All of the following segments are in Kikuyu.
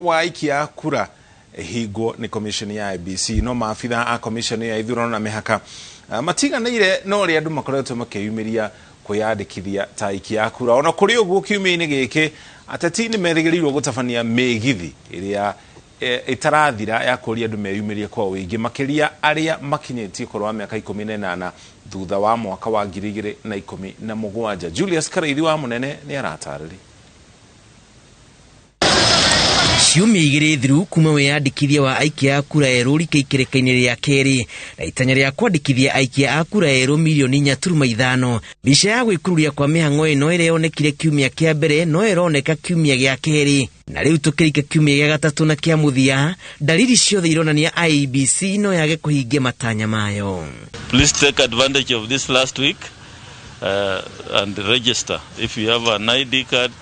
Wa aikia a kura ĩhingwo nĩ commission ya IEBC no maabitha a commission ya ithurano na mĩhaka matiganĩire na ũrĩa andũ makoretwo makĩyumĩria kwĩyandĩkithia ta aikia a kura. Ona kũrĩ ũguo kiumia-inĩ gĩkĩ ateti nĩ merĩgĩrĩirwo gũtabania mĩgithi ĩrĩa ĩtarathira ya kũria andũ meyumĩrie kwa ũingĩ makĩria arĩa makinyĩtie ũkũrũ wa mĩaka 18 thutha wa mwaka wa 2017. Julius Karaithi wa Mũnene nĩ aratarĩria. Ciumia igĩrĩ thiru kuma wĩyandĩkithia wa aikia a kura erũ rike ikereka-inĩ rĩa kerĩ na itanya rĩa kwandĩkithia aikia a kura erũ mirioni inya turuma ithano. Mbica ya gwĩkururia kwa mĩhang'o ĩno ĩrĩa yonekire kiumia kĩa mbere no ĩroneka kiumia gĩa kerĩ, na rĩu tũkĩrika kiumia gĩa gatatũ na kĩa mũthia, dalili ciothe ironania IEBC no yage kũhingia matanya mayo. Please take advantage of this last week and register. If you have an ID card,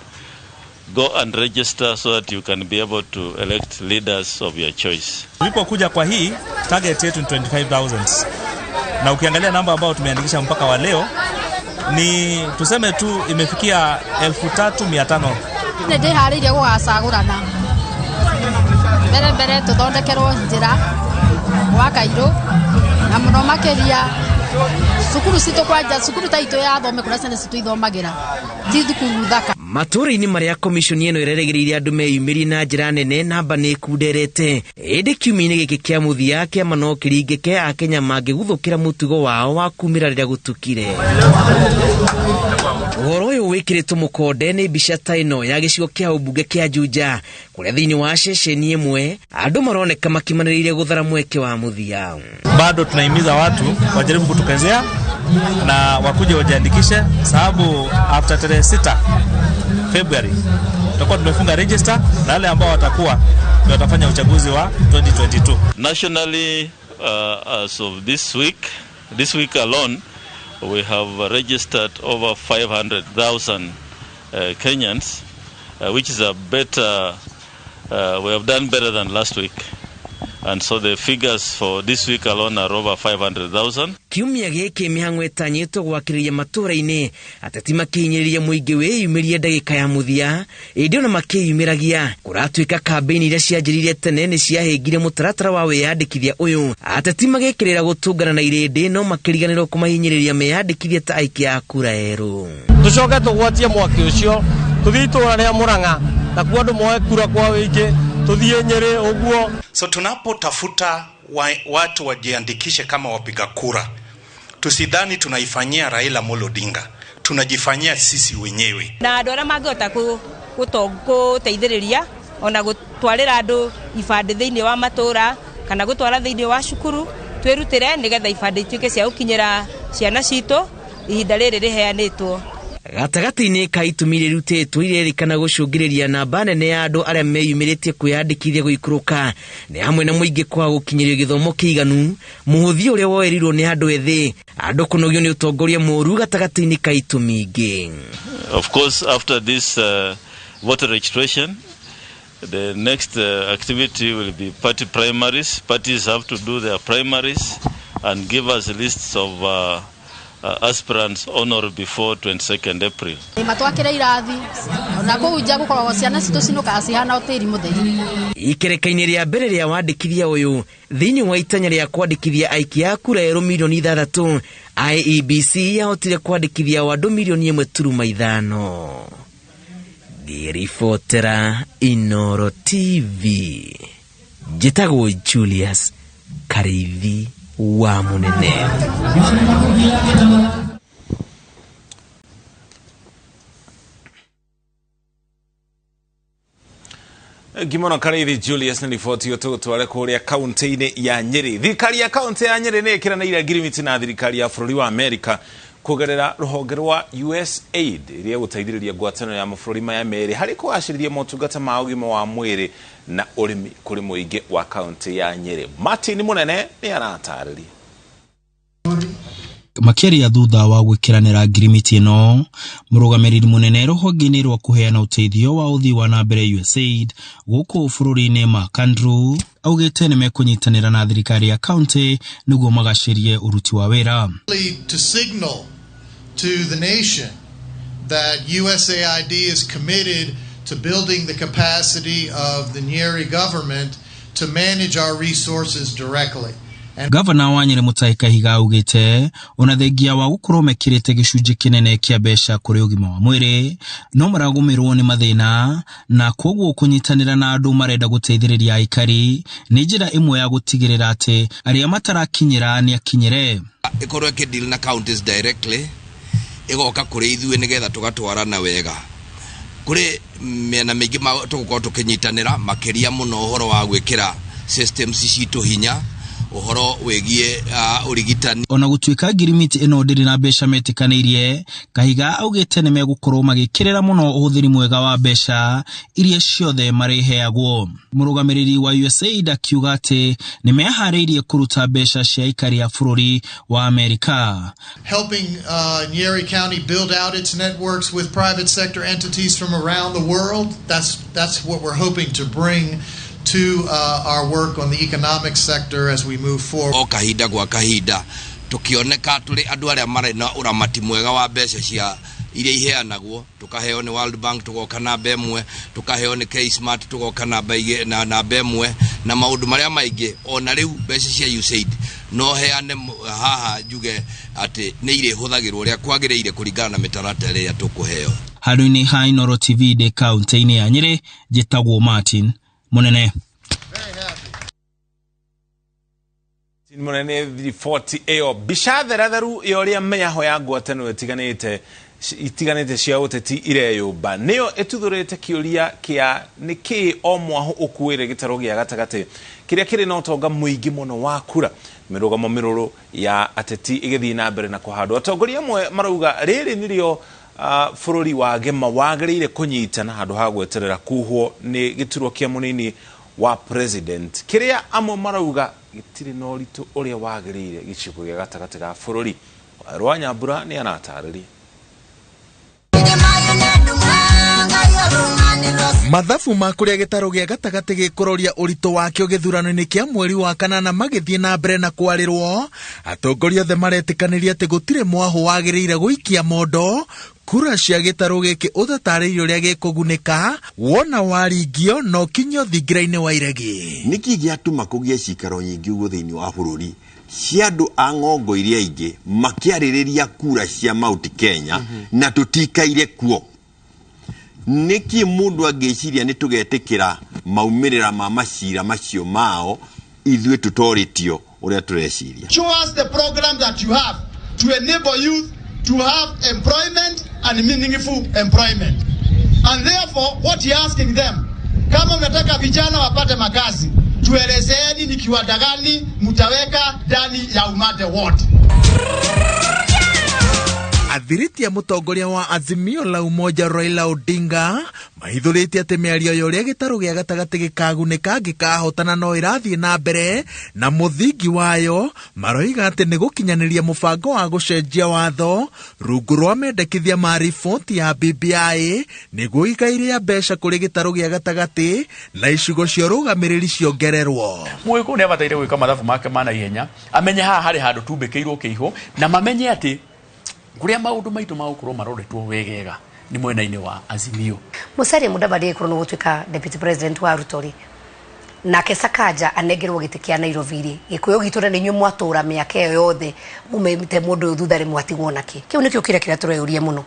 go and register so that you can be able to elect leaders of your choice. Tulipokuja kwa hii target yetu ni 25,000. Na ukiangalia namba ambayo tumeandikisha mpaka wa leo ni tuseme tu imefikia elfu tatu mia tano. Nĩ ndĩharĩirie gũgacagũrana. Mbere mbere tũthondekerwo njĩra gwa Kairũ na mũno makĩria cukuru citũ kwanja cukuru ta itũ ya thome kũrĩa ciana citũ ithomagĩra ti thukuru thaka. Matũũra-inĩ marĩa commission ĩno ĩrerĩgĩrĩire andũ meyumĩrie na njĩra nene namba nĩ ĩkunderete. Ĩndĩ kiumia-inĩ gĩkĩ kĩa mũthia kĩama no kĩringĩke Akenya mangĩguthũkĩra mũtugo wao wa kumĩra rĩrĩa gũtukire. Ũhoro ũyũ wĩkĩrĩtwo mũkonde nĩ mbica ta ĩno ya gĩcigo kĩa ũmbunge kĩa Juja kũrĩa thĩinĩ wa ceceni ĩmwe andũ maroneka makimanĩrĩire gũthara mweke wa mũthia. Bado tunahimiza watu wajaribu kutokezea na wakuje wajiandikishe, sababu after tarehe 6 February tutakuwa tumefunga register na wale ambao watakuwa ndio watafanya uchaguzi wa 2022. Nationally, as of this week alone we have registered over 500,000 Kenyans, which is a better, we have done better than last week. And so the figures for this week alone are over 500,000. Kiumia gĩkĩ mĩhang'o ĩtanyĩtwo gwakĩrĩria matũũra-inĩ, ateti makĩhinyĩrĩria mũingĩ wĩyumĩrie ndagĩka ya mũthia, ĩndĩ ona makĩyumĩragia kũratuĩka kambĩini iria cianjĩrĩirie tene nĩ ciahĩngire mũtaratara wa wĩyandĩkithia ũyũ. Ateti magĩkĩrĩra gũtũngana na irĩndĩ no makĩriganĩrwo kũmahinyĩrĩria meyandĩkithie ta aikia a kura erũ. Tũcoke tũgwatie mwaki ũcio, tũthiĩ itũũra rĩa Mũrang'a, nakuo andũ moe kura kwa wĩingĩ, tũthiĩ Nyĩrĩ ũguo. So tunapotafuta watu wajiandikishe kama wapiga kura, tusidhani tunaifanyia Raila Amolo Odinga, tunajifanyia sisi wenyewe. Na andũ arĩa mangĩhota gũteithĩrĩria ona gũtwarĩra andũ ibandĩ thĩinĩ wa matũũra kana gũtwara thĩinĩ wa cukuru, twĩrutĩre nĩgetha ibandĩ ituĩke cia gũkinyĩra ciana citũ ihinda rĩrĩ rĩheanĩtwo. Gatagatĩ-inĩ ka itũmi iria irutĩtwo irerĩkana gũcũngĩrĩria namba nene ya andũ arĩa meyumĩrĩtie kwĩyandĩkithia gũikũrũka nĩ hamwe na mũingĩ kwaga gũkinyĩrio gĩthomo kĩiganu, mũhũthia ũrĩa woerirwo nĩ andũ ethĩ, andũ kũnogio nĩ ũtongoria mũũru gatagatĩ-inĩ ka itũmi ingĩ. Of course, after this voter registration, the next activity will be party primaries. Parties have to do their primaries and give us lists of aspirants on or before 22nd April. Matwakire irathi na kũu nja gũkoragwo ciana citũ cinũkaga cihana o tĩri mũtheri. Ikereka-inĩ rĩa mbere rĩa wandĩkithia ũyũ thĩinĩ wa itanya rĩa kwandĩkithia aikia a kura erũ mirioni ithathatũ, IEBC yahotire kwandĩkithia o andũ mirioni ĩmwe turuma ithano. Ngĩribotera Inooro TV, njĩtagwo Julius Karĩithi wa Mũnene. Ngimono Karĩithi Julius nĩ riboti ĩyo tũgũtware kũrĩa kaunti-inĩ ya Nyĩrĩ. Thirikari ya kaunti ya Nyĩrĩ nĩ ĩkĩranĩire ngirimiti na thirikari ya bũrũri wa Amerika kũgerera rũhonge rwa USAID ĩrĩa ĩgũteithĩrĩria ngwatanĩro ya mabũrũri maya merĩ harĩ kũgacĩrithia motungata ma ũgima wa mwĩrĩ na ũrĩmi kũrĩ mũingĩ wa kaunti ya Nyĩrĩ. Martin Mũnene nĩ aratarĩria. Makĩaria thutha wa gwĩkĩranĩra ngirimiti ĩno, mũrũgamĩrĩri mũnene rũhonge-inĩ rwa kũheana ũteithio wa ũthii wa na mbere USAID gũkũ bũrũri-inĩ Mark Andrew augĩte nĩ mekũnyitanĩra na thirikari ya kaunti nĩguo magacĩrie ũruti wa wĩra. To signal to the nation that USAID is committed to building the capacity of the Nyeri government to manage our resources directly. Gavana wa Nyeri Mutahi Kahiga augĩte ona thengia wa gũkorwo mekĩrĩte gĩcunjĩ kĩnene kĩa mbeca kũrĩ ũgima wa mwĩrĩ no maragũmĩrwo nĩ mathĩna na kwoguo kũnyitanĩra na andũ marenda gũteithĩrĩria aikari nĩ njĩra ĩmwe ya gũtigĩrĩra atĩ arĩa matarakinyĩra nĩ akinyĩre. Ĩkorwo ĩkĩ na counties directly ĩgoka kũrĩ ithuĩ nĩgetha tũgatwarana wega kũrĩ mĩena mĩingĩ tũgũkorwo tũkĩnyitanĩra makĩria mũno ũhoro wa gwĩkĩra systems citũ hinya ũhoro wĩgiĩ ũrigitani. Ona gũtuĩka ngirimiti ĩno ndĩrĩ na mbeca metĩkanĩirie, Kahiga augĩte nĩ megũkorwo magĩkĩrĩra mũno ũhũthĩri mwega wa mbeca iria ciothe marĩheagwo. Mũrũgamĩrĩri wa USAID akiuga atĩ nĩ meharĩirie kũruta mbeca cia aikari a bũrũri wa Amerika. Helping Nyeri County build out its networks with private sector entities from around the world, that's what we're hoping to bring to our work on the economic sector as we move forward. O kahinda gwa kahinda tukioneka turi andu aria mari na uramati mwega wa mbeca cia iria iheanagwo, tukaheo ni World Bank tugoka namba ĩmwe, tukaheo ni K-Smart tugoka namba ĩmwe, na maundu maria maingi ona riu mbeca cia USAID no heane haha njuge ati ni irĩhũthagĩrwo ũrĩa kwagĩrĩire kũringana na mĩtaratara ĩrĩa tũkũheo. Handũ-inĩ ha Inooro TV ndĩ kaunti-inĩ ya Nyĩrĩ, njĩtagwo Martin Munene. Munene riboti ĩyo mbica theretheru ya ũrĩa mĩaho ya ngwatanĩro itiganĩte cia ũteti ireyũmba nĩyo ĩtuthũrĩte kĩũria kĩa nĩkĩĩ o mwahũ ũkuĩre gĩtarũ gĩa gatagatĩ kĩrĩa kĩrĩ na ũtonga mũingĩ mũno wa kura. Mĩrũgamo mĩrũrũ ya ateti ĩgĩthiĩ na mbere na kũhandwo. Atongoria amwe marauga rĩrĩ nĩrĩo bũrũri wa gema wagĩrĩire kũnyitana handũ ha gweterera kuhwo nĩ gĩturwa kĩa mũnini wa president. Kĩrĩa amwe marauga gĩtirĩ na ũritũ ũrĩa wagĩrĩire gĩcigo gĩa gatagatĩ ga bũrũri. Rwa Nyambura nĩ aratarĩria. Mathabu ma kũrĩa gĩtarũ gĩa gatagatĩ gĩkũroria ũritũ wakĩo gĩthurano-inĩ kĩa mweri wa kanana magĩthiĩ na mbere na kwarĩrwo. Atongoria othe maretĩkanĩria atĩ gũtirĩ mwahũ wagĩrĩire gũikia mondo kura cia gĩtarũ gĩkĩ ũtatarĩirie ũrĩa gĩkũgunĩka wona waringio na ũkinyio thingira-inĩ wa iregi. Nĩkĩ gĩatũma kũgĩe cikaro nyingĩ ũguo thĩinĩ wa bũrũri cia andũ a ng'ongo iria ingĩ makĩarĩrĩria kura cia Mount Kenya na tũtikaire kuo? Nĩkĩ mũndũ angĩciria nĩ tũgetĩkĩra maumĩrĩra ma macira macio mao ithuĩ tũtorĩtio ũrĩa tũreciria? Show us the program that you have to enable youth to have employment and meaningful employment. And therefore what you're asking them, kama mnataka vijana wapate makazi, tuelezeeni ni kiwanda gani mtaweka ndani ya umate wote. Athiriti a mũtongoria wa Azimio la Umoja Raila Odinga mahithũrĩtie atĩ mĩario ya ũrĩa gĩtarũ gĩa gatagatĩ gĩkagunĩka gĩkahotana no ĩrathiĩ na mbere na mũthingi wayo maroiga atĩ nĩ gũkinyanĩria mũbango wa gũcenjia watho rungu rwa mendekithia ma riboti ya BBI nĩguo igai rĩa mbeca kũrĩ gĩtarũ gĩa gatagatĩ na icigo cia ũrũgamĩrĩri ciongererwo. Mũgĩkũyũ nĩ abataire gwĩka mathabu make ma naihenya, amenye haha harĩ handũ tumbĩkĩirwo kĩihũ na mamenye atĩ kuria maundu maitu magukorwo maroretwo wegega ni mwena-inĩ wa Azimio. Musalia Mudavadi ekorwo no gutuika deputy president wa Ruto ri nake Sakaja anengerwo gĩtĩ kĩa Nairobi ri gĩkũyũ gitũ na inyuĩ mwatũra mĩaka ĩyo yothe mumĩte mũndũ ũyũ thutha rĩ mwatigwo nakĩ? Kĩu nĩkĩo kĩrĩa kĩrĩa tũreyũria mũno.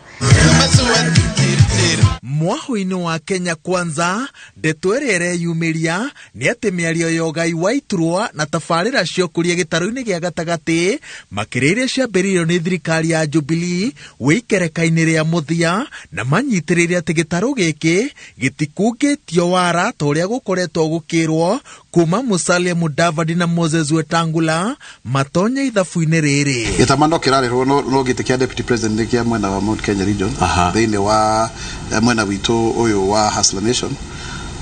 Mwahũ-inĩ wa Kenya Kwanza ndeto ĩrĩa ĩreyumĩria nĩ atĩ mĩario ya ũgai wa iturwa na tabarĩra cia ũkũria gĩtarũ-inĩ gĩa gatagatĩ makĩria iria ciambĩrĩirio nĩ thirikari ya Jubilee wĩikereka-inĩ rĩa mũthia na manyitĩrĩire atĩ gĩtarũ gĩkĩ gĩtikungĩtio wara ta ũrĩa gũkoretwo gũkĩrwo kuma Musalia Mudavadi na Moses Wetangula matonye ithabu-inĩ rĩrĩ. Gĩtama no kĩrarĩrwo no gĩtĩ kĩa deputy president nĩ kĩa mwena wa Mount Kenya region thĩinĩ wa mwena witũ ũyũ wa Hustler Nation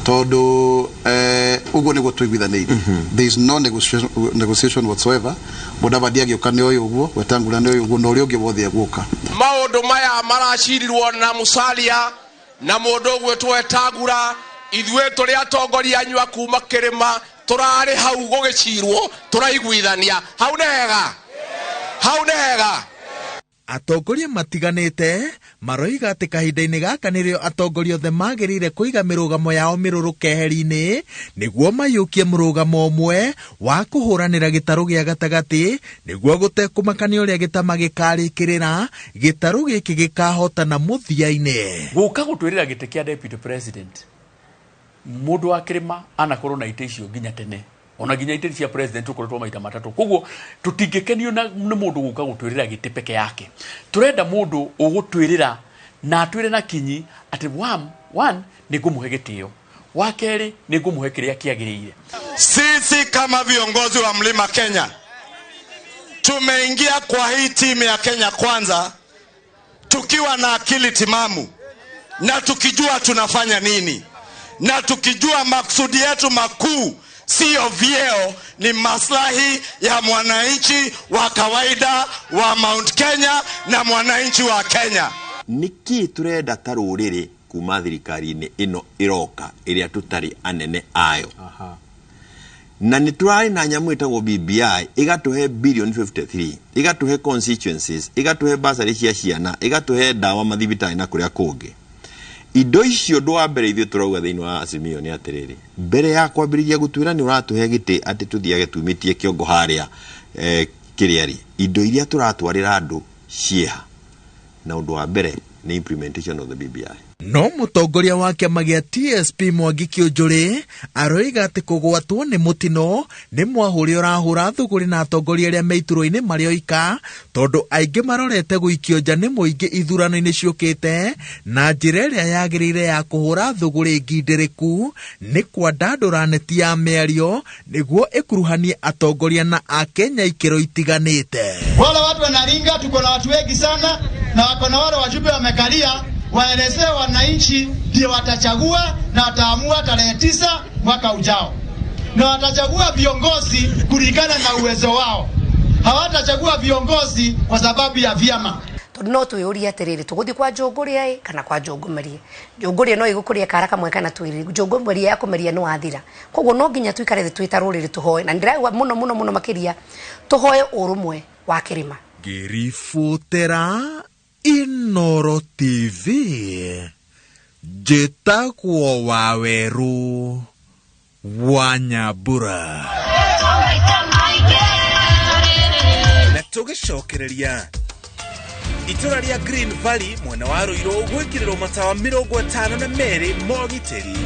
tondu uguo niguo tuiguithanĩirie. There is no negotiation whatsoever. Mudavadi agĩũka nĩ ũyũ ũguo, Wetangula nĩ ũyũ ũguo, na ũrĩa ũngĩ wothe egũka. Maũndũ maya maracirirwo na Musalia na mũndũ ũgwĩtwo Wetangula, ithuĩ tũrĩ atongoria anyu a kuma kĩrĩma tũrarĩ hau gũgĩcirwo tũraiguithania. Hau nĩ hega, hau nĩ hega. Atongoria matiganĩte Maroiga atĩ kahinda-inĩ gaka nĩrĩo atongoria othe magĩrĩire kũiga mĩrũgamo yao mĩrũrũ keheri-inĩ nĩguo maiyũkie mũrũgamo ũmwe wa kũhũranĩra gĩtarũ gĩa gatagatĩ, nĩguo gũtekũmakania ũrĩa gĩtama gĩkarĩkĩrĩra gĩtarũ gĩkĩ gĩkahotana mũthia-inĩ. Gũka gũtwĩrĩra gĩtĩ kĩa deputy president, mũndũ wa kĩrĩma anakorwo na itĩ icio nginya tene, ona nginya itĩ cia president tukoretwo maita matatũ. Koguo tũtingĩkenio nĩ mũndũ gũka gũtwĩrĩra gĩtĩ peke yake. Tũrenda mũndũ ũgũtwĩrĩra na atwĩre na kinyi atĩ one nĩ ngũmũhe gĩtĩo, wa kerĩ nĩ ngũmũhe kĩrĩa kĩagĩrĩire. Sisi kama viongozi wa Mlima Kenya tumeingia kwa hii timu ya Kenya Kwanza tukiwa na akili timamu na tukijua tunafanya nini na tukijua maksudi yetu makuu sio vyeo, ni maslahi ya mwananchi wa kawaida wa Mount Kenya na mwananchi wa Kenya. Niki turenda ta rũrĩrĩ kuma thirikari-inĩ ĩno ĩroka ĩrĩa tũtarĩ anene ayo. Na nĩ tũrarĩ na nyamũ ĩtagwo BBI ĩgatũhe billion 53, ĩgatũhe constituencies, ĩgatũhe bursary cia ciana, ĩgatũhe ndawa mathibitarĩ na kũrĩa kũngĩ. Indo icio ũndũ wa mbere ithuĩ tũrauga thĩinĩ wa Azimio nĩ atĩrĩrĩ, mbere ya kwambĩrĩria gũtuĩra nĩ ũratũhe gĩtĩ atĩ tũthiage tumĩtie kĩongo harĩa kĩrĩa rĩ, indo iria tũratwarĩra andũ ciĩha. Na ũndũ wa mbere nĩ implementation of the BBI. No mũtongoria wa kĩama gĩa TSP Mwangi Kĩũnjũrĩ aroiga atĩ kũgwatwo nĩ mũtino nĩ mwahũrĩ ũrahũra thũgũrĩ na atongoria arĩa me iturwa-inĩ marĩ oika, tondũ aingĩ marorete gũikio nja nĩ mũingĩ ithurano-inĩ ciũkĩte, na njĩra ĩrĩa yagĩrĩire ya kũhũra thũgũrĩ ngindĩrĩku nĩ kwandandũra neti ya mĩario nĩguo ĩkuruhanie atongoria na Akenya ikĩro itiganĩte. Wale watu wanaringa, tuko na watu wengi sana na wako na wale wajumbe wamekalia, waelezee wananchi ndio watachagua na wataamua tarehe 9 mwaka ujao, na watachagua viongozi kulingana na uwezo wao. Hawatachagua viongozi kwa sababu ya vyama. Tondu no twiyurie atiriri, tuguthi kwa Njũngũria ĩ kana kwa Njũngũmerie. Njũngũria no igukuria kara kamwe kana twiri, Njũngũmerie yakumeria no wathira. Koguo no nginya tuikare thĩ twĩ ta rũrĩrĩ tũhoe, na ndĩraigua mũno mũno mũno makĩria tũhoe ũrũmwe wa kĩrĩma. Ngĩribotera Inoro TV, njĩtagwo Wawerũ wa Nyambura. Na tũgĩcokereria itũra rĩa Green Valley mwena wa Ruiru gwĩkĩrĩrwo matawa 52 ma ũgitĩri.